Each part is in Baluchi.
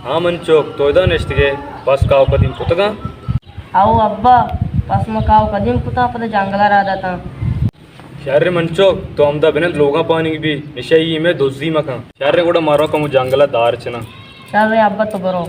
ہاں من چک، تو ادا نشتگے، بس کاو قدیم کتگاں؟ او ابا، پس ما کاو قدیم کتاں، پدا جنگل ءَ را داتاں۔ شر من چک، تو ہمدا بنند لوگاں پاننگ بی، نشہ ای میں دزی مکن۔ شر گڑا مارو کمو جنگل ءَ دار چناں۔ شر ابا تو برو۔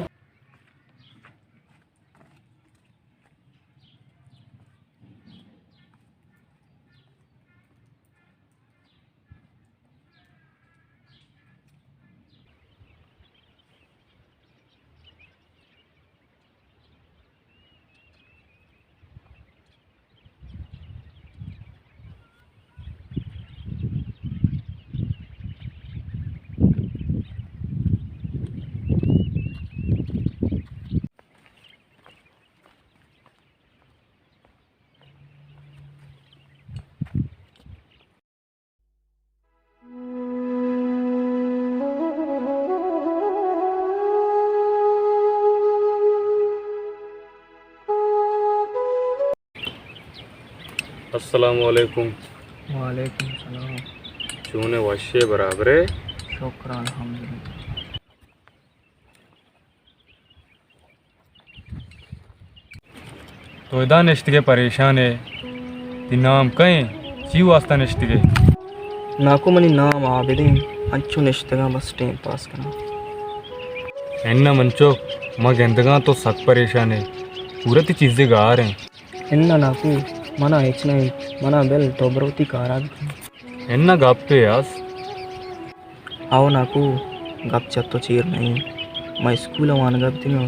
السلام علیکم۔ وعلیکم السلام۔ چون ئے، وش ئے، برابر ئے؟ شکر الحمدللہ۔ تو ادا نشتگے پریشان ئے، تی نام کئے؟ چی واسطہ نشتگے؟ ناکو منی نام عابدیں، انچو نشتگاں بس ٹیم پاس کناں۔ اناں منچک، ما گندگاں تو سک پریشان ئے، پورا تی چیزے گار ایں۔ اناں ناکو، منا ہچ نہ انت، منا بل تو برو تی کارا بکن۔ اناں گپے است۔ ہئو ناکو، گپ چہ تو چیر نہ انت۔ من اسکول ءَ وانگ ءَ بیتگاں،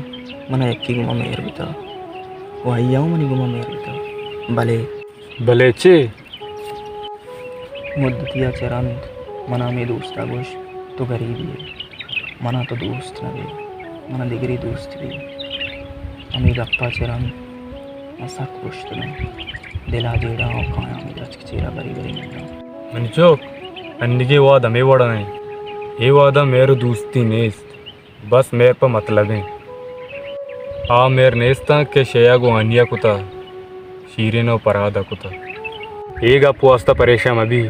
منا یکے گوما مہر بوتگ ءُ آئی ءَ ہم منی گوما مہر بوتگ۔ بلے۔ بلے چے؟ مدتے ءَ چہ رند منا ہمے دوست ءَ گوشت، تو گریبے ئے، منا تو دوست نہ بی، منا دگرے دوست بی۔ ہمے گپ ءَ چہ رند من سک پرشتگاں، دل ءَ جیڑاں ءُ کایاں ہمے درچک ءِ چیرا برے برے ننداں۔ منی چک، انیگیں وہد ہمے وڑا انت۔ اے وہد ءَ مہر ءُ دوستی نیست، بس مہر پہ مطلب انت۔ آ مہر نیست انت کہ شے ءَ گوں ہانی ءَ کتہ، شیرین ءُ پرہاد ءَ کتہ۔ اے گپ واسطہ پریشان مہ بی،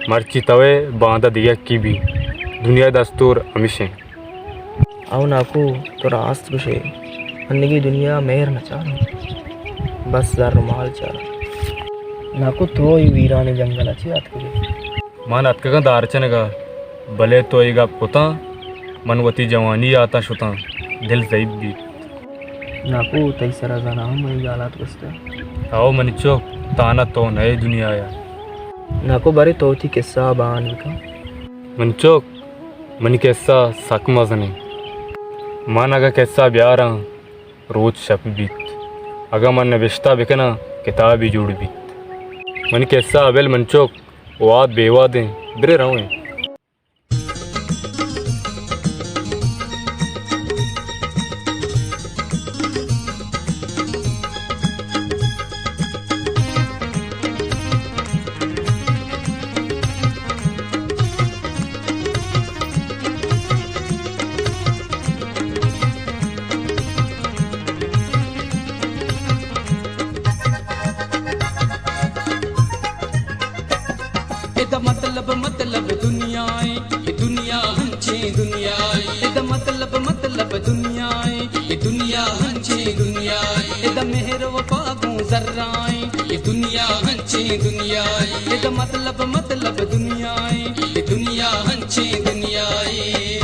مرچی تو ئے، باندا دگہ یکے بی۔ دنیا ءِ دستور ہمیش انت۔ او ناکو، تو راست گوش ئے، انیگیں دنیا ءَ مہر نہ چاراں، بس زر ءُ مال چاراں۔ ناکو، تو اے ویرانیں جنگل ءَ چے اتکگ ئے؟ من اتکگاں دار چنگ ءَ، بلے تو اے گپ کتاں، من وتی جوانی یاتاں شتاں، دل زئیب بیت۔ ناکو، تئی سرا زاناں من اے گالات گوستہ؟ او منی چک، تانا تو نہ ئے دنیا ءَ۔ ناکو، برے تو وتی کسہ ءَ بیان بکن۔ منی چک، منی کسہ سک مزن انت۔ من اگاں کسہ بیاراں، روچ شپ بیت۔ اگاں من نبشتہ بکناں، کتابے جوڑ بیت۔ منی کسہ ءَ بل منی چک، وہد بے وہد انت، برے رویں۔ ادا مطلب، مطلب دنیا اے، اے دنیا ہنچیں دنیا اے۔ ادا مطلب، مطلب دنیا اے، اے دنیا ہنچیں دنیا اے۔ ادا مہر وفا گوں زراں اے، اے دنیا ہنچیں دنیا اے۔ ادا مطلب، مطلب دنیا اے، اے دنیا ہنچیں دنیا اے۔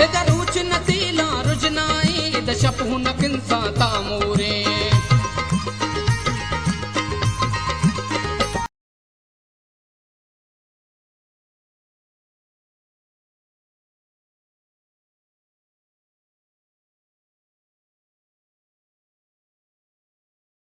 ادا روچ نہ تیلاں رژنائیں، ادا شپ ہنک انسان تاموریں۔